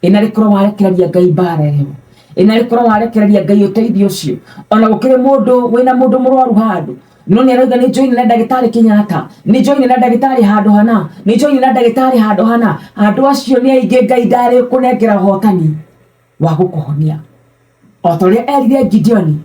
Ĩ narĩ korwo warekereria Ngai mbara ĩyo, ĩ narĩ korwo warekereria Ngai ũteithio ũcio. Ona gũkĩrĩ mũndũ wĩna mũndũ mũrwaru handũ, no nĩ arauga nĩ join na ndagĩtarĩ Kenyatta, nĩ join na ndagĩtarĩ handũ hana, nĩ join na ndagĩtarĩ handũ hana. Andũ acio nĩ aingĩ, Ngai ndarĩ kũnengera ũhotani wa gũkũhonia. O ta ũrĩa erire Gideoni,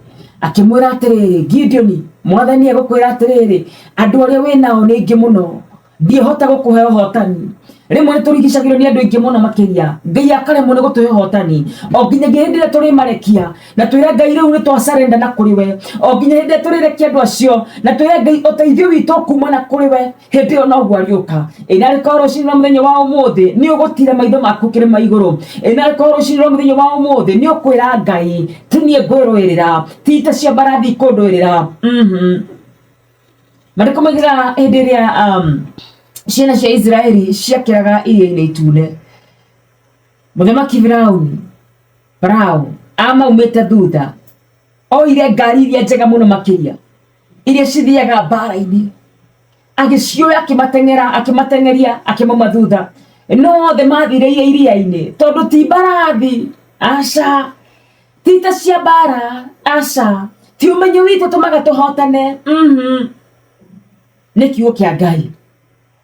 akĩmwĩra atĩrĩrĩ, Gideoni, mwathani egũkwĩra atĩrĩrĩ, andũ arĩa wĩ nao nĩ aingĩ mũno, ndiĩhota gũkũhe ũhotani. Rĩmwe nĩ tũrigicagĩrwo nĩ andũ aingĩ mũno makĩria, Ngai akaremwo nĩ gũtũhe ũhotani, o nginyagia hĩndĩ ĩrĩa tũrĩmarekia na twĩre Ngai rĩu nĩ twasarenda na kũrĩ we, o nginya hĩndĩ ĩrĩa tũrĩrekia andũ acio na twĩre Ngai ũteithio witũ kuma na kũrĩ we, hĩndĩ ĩyo noguo arĩũka. Ĩ narĩ korwo rũcinĩ rwa mũthenya wa ũmũthĩ nĩ ũgũtira maitho maku kĩrĩma igũrũ. Ĩ narĩ korwo rũcinĩ rwa mũthenya wa ũmũthĩ nĩ ũkwĩra Ngai, ti niĩ ngwĩrũĩrĩra, ti ita cia mbarathi ikũndũĩrĩra. Maandĩko moigaga hĩndĩ ĩrĩa ciana cia Isiraeli ciakĩraga iria-inĩ itune, mũthamaki Firauni, Farao, amaumĩte thutha, oire ngari iria njega mũno makĩria, iria cithiaga mbara-inĩ, agĩcioya akĩmateng'era, akĩmateng'eria, akĩmauma thutha. No othe mathire iria-inĩ, tondũ ti mbarathi, aca, ti ita cia mbara, aca, ti ũmenyo witũ tũmaga tũhotane. Nĩ kiugo kĩa Ngai.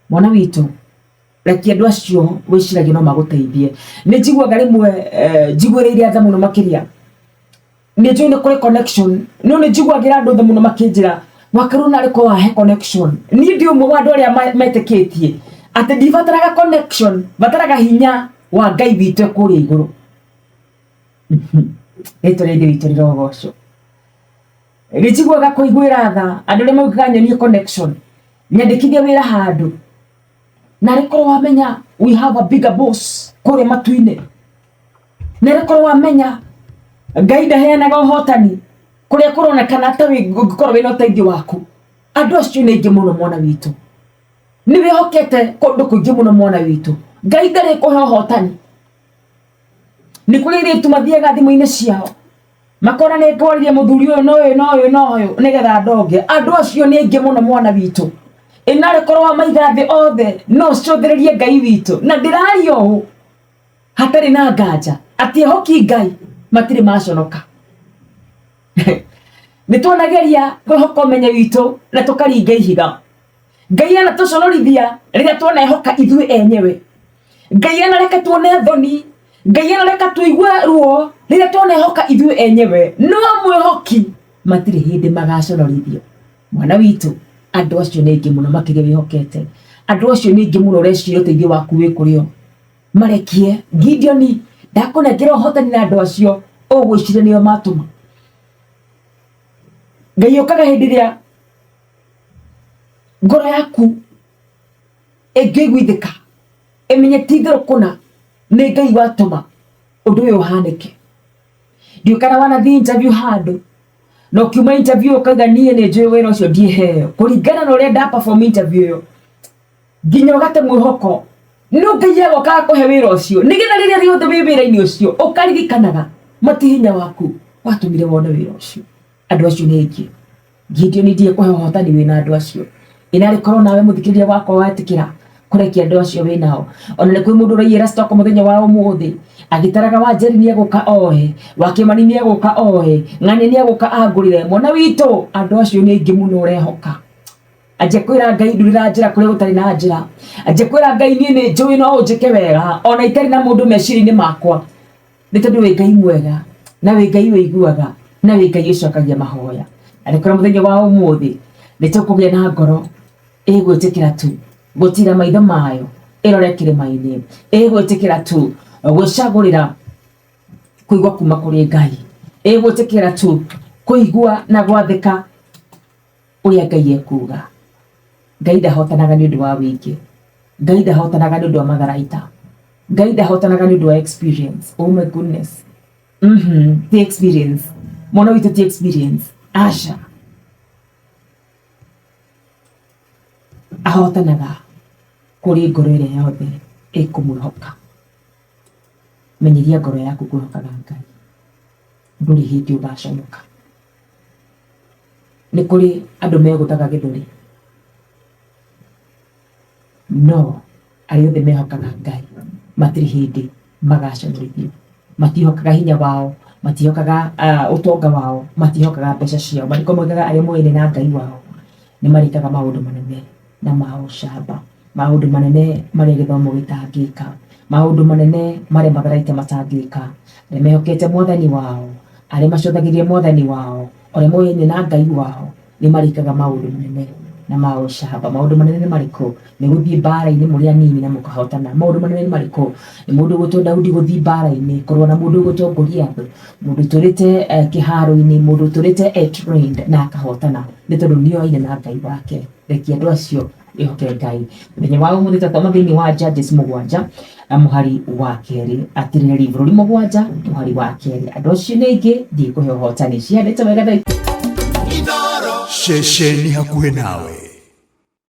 Mwana witũ, reke andũ acio wĩciragia no magũteithie. Nĩ njiguaga rĩmwe njiguĩrĩire tha mũno makĩria. Nĩ njũĩ nĩ kũrĩ connection, no nĩ njiguagĩra andũ tha mũno makĩnjĩra, Wakerwo narĩ ko wahe connection. Niĩ ndĩ ũmwe wa andũ arĩa metĩkĩtie atĩ ndibataraga connection, bataraga hinya wa Ngai witũ kũrĩa igũrũ. Rĩtwa rĩa Ithe witũ rĩrogocwo. Nĩ njiguaga kũiguĩra tha andũ arĩa maugaga nyonie connection, nyandĩkithie wĩra handũ. Narĩ korwo wamenya we have a bigger boss kũrĩa matu-inĩ. Narĩ korwo wamenya Ngai ndaheanaga ũhotani kũrĩa kũronekana ta ũngĩkorwo wĩna ũteithio waku. Andũ acio nĩ aingĩ mũno mwana witũ. Nĩ wĩhokete kũndũ kũingĩ mũno mwana witũ. Ngai ndarĩ kũhe ũhotani. Nĩ kũrĩ airĩtu mathiaga thimũ-inĩ ciao makona nĩ ngwarĩria mũthuri ũyũ na ũyũ na ũyũ na ũyũ nĩgetha ndonge. Andũ acio nĩ aingĩ mũno mwana witũ. Ĩ narĩ korwo wamaiga thĩ othe no ũcũthĩrĩrie Ngai witũ. Na ndĩraria ũũ hatarĩ na nganja atĩ ehoki Ngai matirĩ maconoka. Nĩ tuonageria kwĩhoka ũmenyo witũ na tũkaringa ihiga. Ngai anatũconorithia rĩrĩa tuonehoka ithuĩ enyewe. Ngai anareka tuone thoni. Ngai anareka tũigue ruo rĩrĩa tuonehoka ithuĩ enyewe. No mwĩhoki matirĩ hĩndĩ magaconorithio. Mwana witũ, andũ acio nĩ aingĩ mũno makĩria wĩhokete. Andũ acio nĩ aingĩ mũno ũreciria ũteithio waku wĩ kũrĩ o. Marekie. Gideoni ndakũnengera ũhotani na andũ acio ũgwĩciria nĩo matũma. Ngai okaga hĩndĩ ĩrĩa ngoro yaku ĩngĩiguithĩka, ĩmenye ti itherũ kũna nĩ Ngai watũma ũndũ ũyũ ũhanĩke. Ndiũĩ kana wanathiĩ interview handũ na ũkiuma interview ũkauga niĩ nĩ njũĩ wĩra ũcio ndiĩheo kũringana na ũrĩa nda perform interview ĩyo, nginya ũgate mwĩhoko no Ngai agoka akũhe wĩra ũcio nĩgetha rĩrĩa rĩothe wĩ wĩra-inĩ ũcio ũkaririkanaga mati hinya waku watũmire wone wĩra ũcio. Andũ acio nĩ aingĩ. Gideon ndiĩ kũhe ũhotani wĩna andũ acio. Ĩ narĩ korwo nawe mũthikĩrĩria wakwa wetĩkĩra kũrekia andũ acio wĩ nao. Ona nĩ kwĩ mũndũ ũraiyĩra stock mũthenya wa ũmũthĩ agĩtaraga wa Njeri nĩ egũka oe, wa Kĩmani nĩ egũka oe, ng'ania nĩ egũka angũrĩre. Mwana witũ, andũ acio nĩ aingĩ mũno ũrehoka. Anjia kwĩra Ngai ndurĩra njĩra kũrĩa gũtarĩ na njĩra. Anjia kwĩra Ngai niĩ nĩ njũĩ no ũnjĩke wega ona itarĩ na mũndũ meciria-inĩ makwa. Nĩ tondũ wĩ Ngai mwega na wĩ Ngai ũiguaga na wĩ Ngai ũcokagia mahoya. Na nĩ kũrĩ mũthenya wa ũmũthĩ nĩ tũkũgĩa na ngoro ĩgwĩtĩkĩra tu gũtira maitho mayo ĩrore kĩrĩma-inĩ, ĩgwĩtĩkĩra tu gwĩcagũrĩra kũigua kuma kũrĩ Ngai, ĩgwĩtĩkĩra tu kũigua na gwathĩka ũrĩa Ngai ekuga. Ngai ndahotanaga nĩ ũndũ wa wĩingĩ. Ngai ndahotanaga nĩ ũndũ wa matharaita. Ngai ndahotanaga nĩ ũndũ wa experience. Oh my goodness. Ti experience. Mwana witũ ti experience. Aca. Ahotanaga kũrĩ ngoro ĩrĩa yothe ĩkũmwĩhoka. Menyeria ngoro yaku kwĩhokaga Ngai. Ndũrĩ hĩndĩ ũgaconoka. Nĩ kũrĩ andũ megũthaga gĩthũri, no arĩa othe mehokaga Ngai matirĩ hĩndĩ Magaconorithio. Matiĩhokaga hinya wao, matiĩhokaga ũtonga wao, matiĩhokaga mbeca ciao. Maandĩko moigaga arĩa moyaine na Ngai wao nĩ marĩkaga maũndũ manene na ma ũcamba, maũndũ manene marĩa gĩthomo gĩtangĩka, maũndũ manene marĩa matharaita matangĩka. Arĩa mehokete Mwathani wao, arĩa macũthagĩrĩria Mwathani wao, arĩa moyaine na Ngai wao nĩ marĩkaga maũndũ manene na ma ũcamba. Maũndũ manene nĩ marĩkũ? Nĩ gũthiĩ mbara-inĩ mũrĩ anini na mũkahotana. Maũndũ manene nĩ marĩkũ? Nĩ mũndũ ũgwĩtwo Daudi gũthiĩ mbara-inĩ kũrũa na mũndũ ũgwĩtwo Goliath, mũndũ ũtũrĩte kĩharo-inĩ, mũndũ ũtũrĩte e trained na akahotana nĩ tondũ nĩ oyaine na Ngai wake. Rekia andũ acio wĩhoke Ngai. Mũthenya wa ũmũthĩ twathoma thĩinĩ wa Judges mũgwanja mũhari wa kerĩ, atirĩrĩri bũrũri mũgwanja mũhari wa kerĩ. Andũ acio nĩ aingĩ, thiĩ kũhe ũhotani. Cihandĩte wega thaa Ceceni hakuhĩ nawe.